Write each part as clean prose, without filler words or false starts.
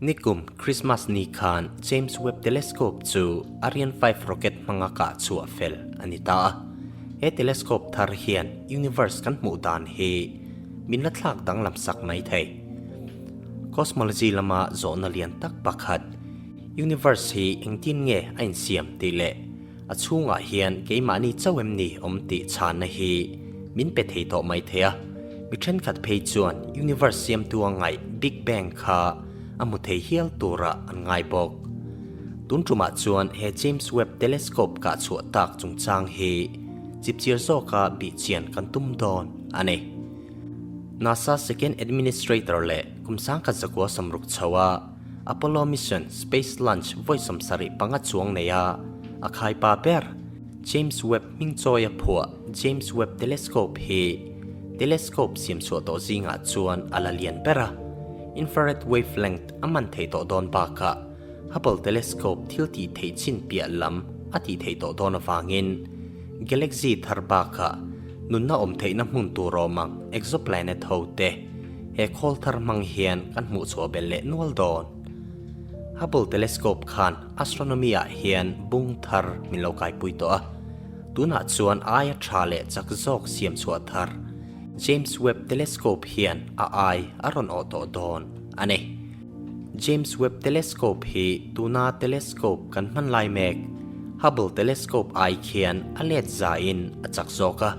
Nikum Christmas ni khan James Webb Telescope chu Ariane 5 rocket hmanga kah chhuah fel a ni ta a. He telescope thar hian universe kan hmuh dan hi min la thlak danglam sak mai thei. Cosmology lama zawhna lian tak pakhat, universe hi engtin nge a insiam tih leh a chhungah hian keimahni chauh em ni awm tih chhanna hi min pe thei tawh mai thei a. Mi thenkhat phei chuan universe siamtu a ngaih Big Bang kha a hmu thei hial turah an ngai bawk. Tun tumah chuan he James Webb Telescope kah chhuah tak chungchang hi chipchir zawka bihchian kan tum dawn a ni. NASA Second Administrator leh kum 1900 samruk chho a Apollo mission space launch vawi 75 chuang nei a a khaipa ber James Webb hming chawi a phuah James Webb Telescope hi telescope siam chhuah tawh zingah chuan a la lian ber a, infrared wavelength a man thei tawh dawn bakah Hubble Telescope thil tih theih chin piah lam a tih theih tawh dawn avangin galaxy thar bakah nunna awm theihna hmun tur awm ang exoplanet ho te he khawl thar hmang hian kan hmuh chhuah belh leh nual dawn. Hubble Telescope khan astronomy ah hian bung thar min lo kaipui tawh a, tunah chuan aia tha leh chak zawk siam chhuah thar James Webb Telescope hian a ai a rawn awh tawh dawn a ni. James Webb Telescope hi tuna telescope kan hman lai mek, Hubble Telescope ai khian a let zain a chak zawk a.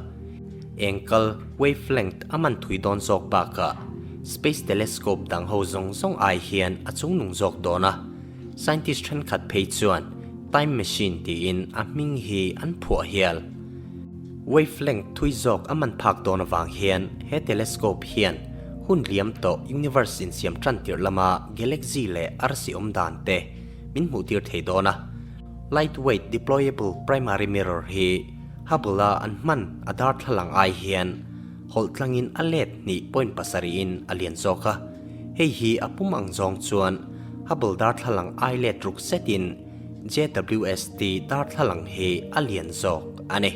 Engkal, wavelength, a man thui dawn zawk bakah space telescope dang ho zawng zawng ai hian a chungnung zawk dawn a. Scientist thenkhat phei chuan time machine tiin a hming hi an phuah hial. Wavelength thui zawk a man phak dawn avang hian he telescope hian hun liam tawh universe insiam tan tirh lama galaxy leh arsi awm dan te min hmuh tir thei dawn a. Lightweight deployable primary mirror hi Hubble-a an hman a darthlalang ai hian hawlh tlangin a let hnih point pasarih in a lian zawk a. Hei hi a pum ang zawng chuan Hubble darthlalang ai let ruk zetin JWST darthlalang hi a lian zawk a ni.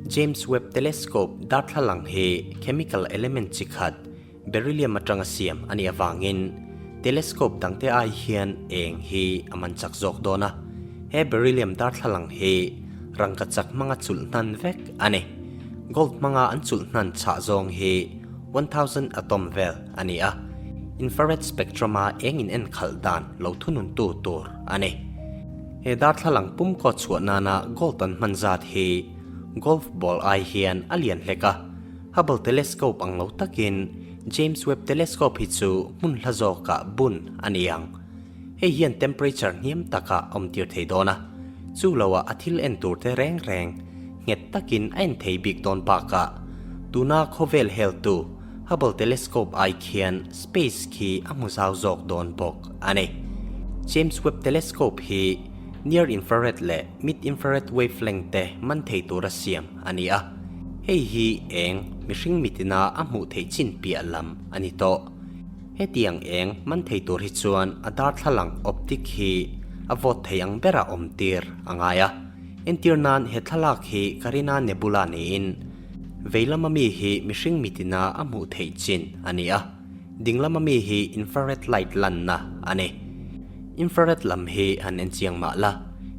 James Webb Telescope darthlalang hi chemical element chi khat, beryllium atanga siam a nih avangin telescope dangte ai hian eng hi a man chak zawk dawn a. He beryllium darthlalang hi rangka chak hmanga chulh hnan vek a ni. Gold hmanga an chulh hnan chhah zawng hi 1000 atom vel a ni a, infrared spectrum-a eng in en khalh dan lo thununtu tur a ni. He darthlalang pum kaw chhuah nana gold an hman zat hi golf ball ai hian a lian hlek a, Hubble Telescope ang lo takin James Webb Telescope hi chu hmun hla zawkah bun a ni ang. Hei hian temperature hniam takah a awm tir thei dawn a, chu loah a thil en tur te reng reng nghet takin a en thei bik dawn bakah tuna khawvel heltu Hubble Telescope ai khian space khi a hmu zau zawk dawn bawk a ni. James Webb Telescope hi near infrared leh mid infrared wavelength te man thei tura siam a ni a, hei hi eng mihring mitina a hmuh theih chin piah lam a ni tawh. Hetiang eng man thei tur hi chuan a darthlalang optic hi a vawt thei ang bera awm tir a ngai a. Entir nan he thlalak hi Carina Nebula niin vei lama mi hi mihring mitina a hmuh theih chin a ni a, ding lama mi hi infrared light lanna a ni. Infrared lam hi han en chiang mah la,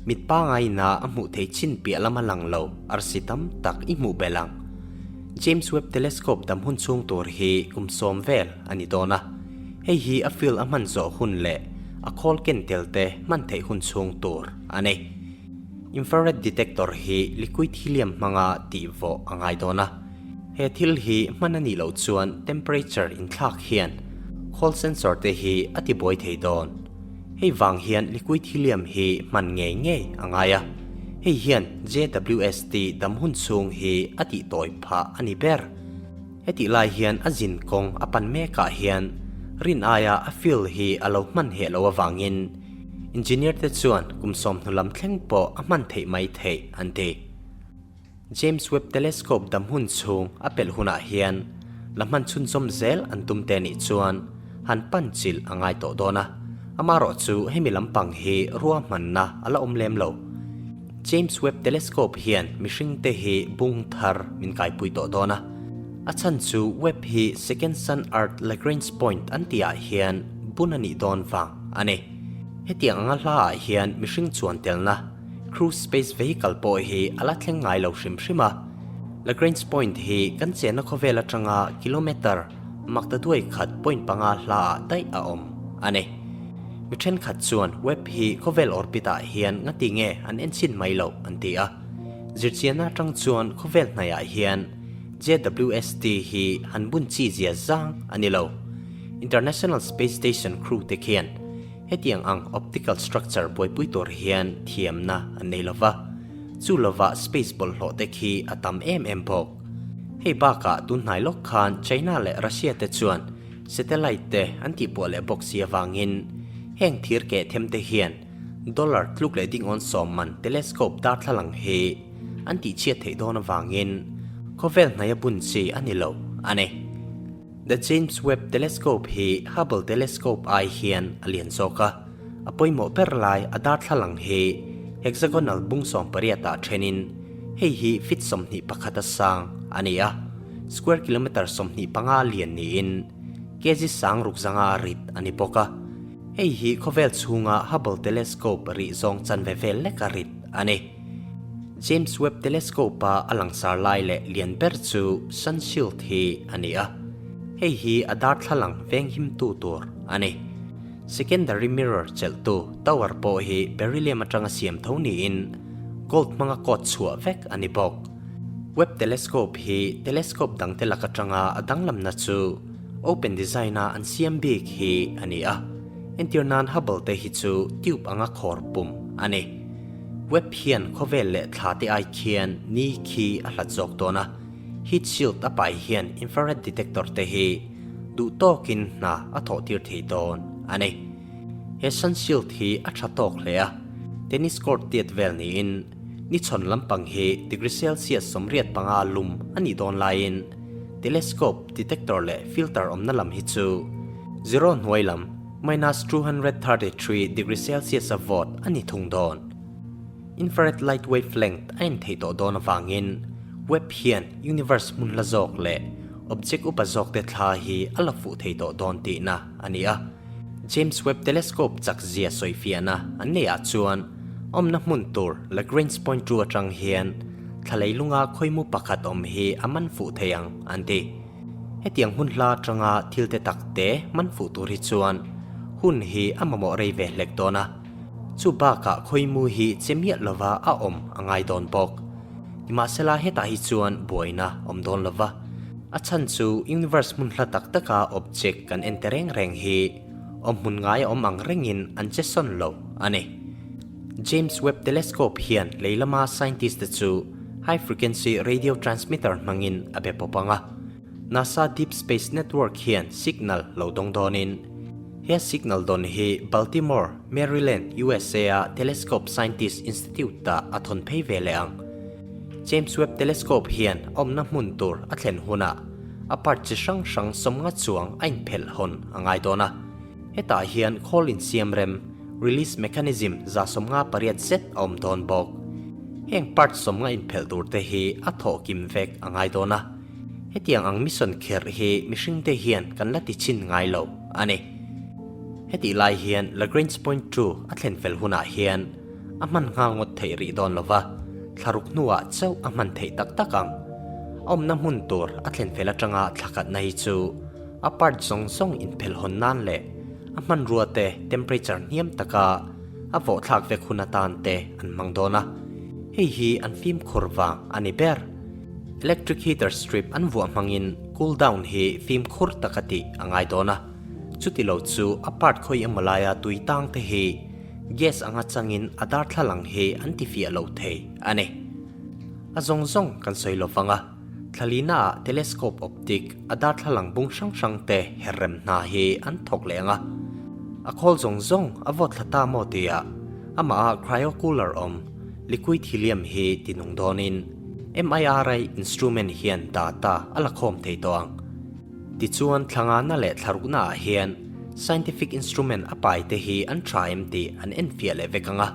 mit pangaina a hmuh theih chin piah lama lang lo arsi tam tak i hmuh belh ang. James Webb Telescope dam hun chhung tur hi kum sawm vel a ni dawn a, hei hi a field a hman zawh hun leh a khawl ken tel te hman theih hun chhung tur a ni. Infrared detector hi liquid helium hmanga tih vawh a ngai dawn a, he thil hi hman a nih loh chuan temperature inthlak hian khawl sensor te hi a ti buai thei dawn. Hei vang hian liquid helium hi hman ngei ngei a ngai a, hei hian JWST dam hun chhung hi a tih tawi phah a ni ber. Hetih lai hian a zin kawng a pan mekah hian rin aia a fuel hi a lo hman heh lo avangin engineer te chuan kum sawmhnu lam thleng pawh a hman theih mai theih an ti. James Webb Telescope dam hun chhung a pelh hunah hian la hman chhunzawm zel an tum te nih chuan han pan chilh a ngai tawh dawn a, amaherawh chu hemi lampang hi ruahmanna a la awm lem lo. James Webb Telescope hian mihringte hi bung thar min kaipui tawh dawn a, a chhan chu Webb hi Second Sun Earth Lagrange Point an tihah hian. bun a nih dawn vang a ni. Hetiang anga hlaah hian mihring chuan telna Crew Space Vehicle pawh hi a la thleng ngai lo hrim hrim a. Lagrange Point hi kan chenna khawvel atanga kilometre maktaduai khat point panga hlaah daih a awm a ni. Mi thenkhat chuan Webb hi khawvel orbit ah hian ngati nge an enchhin mai loh an ti a. Zirchianna atang chuan khawvel hnaihah hian JWST hi han bun chi zia zang a ni lo. International Space Station crew te khian hetiang ang optical structure buaipui tur hian thiamna an nei lova, chu lovah space bawlhhlawh te khi a tam em em bawk. Hei bakah tun hnai lawk khan China leh Russia te chuan satellite te an tihpuah leh bawk si avangin heng thir keh them te hian dollar tluk leh dingawn sawm man telescope darthlalang hi an tihchhiat theih dawn avangin khawvel hnaia bun chi a ni lo a ni. The James Webb Telescope hi Hubble Telescope ai hian a lian zawk a, a pawimawh ber lai a darthlalang hi hexagonal bung 18 ah thenin hei hi feet 21 a sang a ni a, square kilometre 25 lian niin kg sang ruk zanga rit a ni bawk a. Hei hi khawvel chhunga Hubble Telescope rih zawng chanve vel leka rit a ni. James Webb Telescope-a a langsar lai leh lian ber chu Sun Shield hi a ni a. Hei hi a darthlalang venghimtu tur a ni. Secondary mirror chelhtu tower pawh hi beryllium atanga siam tho niin gold hmanga coat chhuah vek a ni bawk. Webb Telescope hi telescope dangte lak atanga a danglamna chu Open design a an siam bik hi a ni a, entir nan Hubble te hi chu tube anga khawr pum a ni. Webb hian khawvel leh thla te ai khian ni khi a hlat zawk dawn a, heat shield a pai hian infrared detector te hi duh tawkin hna a thawh tir thei dawn a ni. He sun shield hi a tha tawk hle a, tennis court tiat vel niin ni chhawn lampang hi degree celsius 85 lum a nih dawn laiin Telescope, detector leh filter awmna lam hi chu zero hnuai lam, minus 233 degree Celsius a vawt a ni thung dawn. Infrared light wavelength a en theih tawh dawn avangin Webb hian universe hmun la zawk leh object upa zawk te thla hi a la fuh thei tawh dawn tihna a ni a. James Webb Telescope chak zia sawifiahna an neihah chuan awmna hmun tur Lagrange Point 2 atang hian thla leilunga khawimu pakhat awm hi a man fuh thei ang an ti. Hetiang hmun hla atanga thil te tak te man fuh tur hi chuan hun hi a mamawh rei ve hlek dawn a, chu bakah khawimu hi che miah lova a awm a ngai dawn bawk. Nimahsela hetah hi chuan buaina awm dawn lova, a chhan chu universe hmun hla tak taka object kan en te reng reng hi awm hmun ngai a awm ang rengin an che sawn lo a ni. James Webb Telescope hian lei lama scientist te chu high frequency radio transmitter hmangin a be pawp ang a. NASA Deep Space Network hian signal lo dawng dawnin, he signal dawn hi Baltimore, Maryland, USA-a Telescope Scientist Institute-ah a thawn phei ve leh ang. James Webb Telescope hian a awmna hmun tur a thlen hunah a part chi hrang hrang 50 chuang a inphelh hawn a ngai dawn a. Hetah hian khawl insiamrem, release mechanism, 158 zet a awm dawn bawk. Heng part 50 inphelh tur te hi a thawh kim vek a ngai dawn a. Hetiang ang mission kherh hi mihringte hian kan la ti chhin ngai lo a ni. Hetih lai hian Lagrange point 2 a thlen fel hunah hian a hman nghal ngawt theih rih dawn lova, thlaruk hnuah chauh a hman theih tak tak ang. A awmna hmun tur a thlen fel atanga thlakhatna hi chu A part zawng zawng inphelh hawn nan leh a hmanrua te temperature hniam taka a vawhthlak vek hun atan te an hmang dawn a, hei hi an fimkhur vang a ni ber. Electric heater strip an vuah hmangin cool down hi fimkhur taka tih a ngai dawn a, chuti lo chu a part khawi emaw laia tui tang te hi gas anga changin a darthlalang hi an tifiah lo thei a ni. A zawng zawng kan sawi lo vang a. Thlalina ah telescope optic a darthlalang bung hrang hrang te her rem hna hi an thawk leh ang a. A khawl zawng zawng a vawt thla ta maw tia amah ah cryocooler awm liquid helium hi ti nung dawnin MIRI instrument hian data a la khawm thei tawh ang. Tichuan thlangana leh thlarukna ah hian scientific instrument a pai te hi an tha em tih an enfiah leh vek ang a.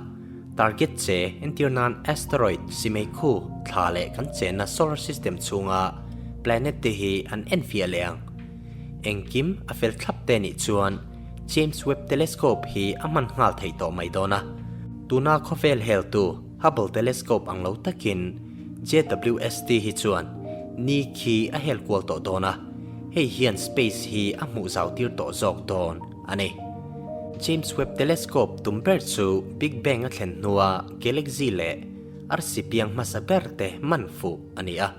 Target che entir nan asteroid, simeikhu, thla leh kan chenna solar system chhunga planet te hi an enfiah leh ang. Engkim a fel thlap te nih chuan. James Webb Telescope hi a hman nghal theih tawh mai dawn a. Tuna khawvel heltu Hubble Telescope ang lo takin JWST hi chuan ni khi a hel kual tawh dawn a, hei hian space hi a hmuh zau tir tawh zawk dawn a ni. James Webb Telescope tum ber chu Big Bang a thlen hnua galaxy leh arsi piang hmasa ber te man fuh a ni a.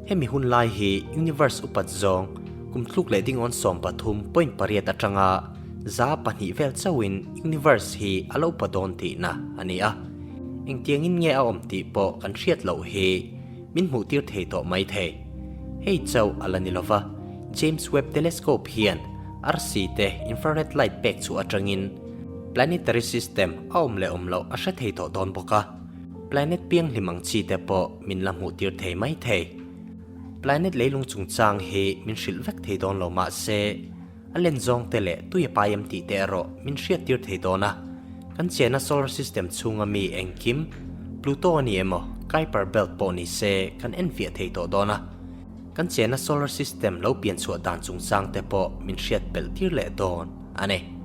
Hemi hun lai hi universe upat zawng kum tluk leh dingawn 13.8 atanga 200 vel chauhin universe hi a lo upa dawn tihna a ni a. Engtiangin nge a awm tih pawh kan hriat loh hi min hmuh tir thei tawh mai thei. Hei chauh a la ni lova, James Webb Telescope hian arsi te infrared light pek chhuah atangin planetary system a awm leh awm loh a hre thei tawh dawn bawk a. Planet pianghlim ang chi te pawh min la hmuh tir thei mai thei. Planet leilung chungchang hi min hrilh vek thei dawn lo mah se, a len zawng te leh tui a pai em tih te erawh min hriat tir thei dawn a. Kan chenna solar system chhunga mi engkim, Pluto a ni emaw, Kuiper belt pawh ni se kan enfiah thei tawh dawn a. Kan chenna solar system lo pian chhuah dan chungchang te pawh min hriat belh tir leh dawn a ni.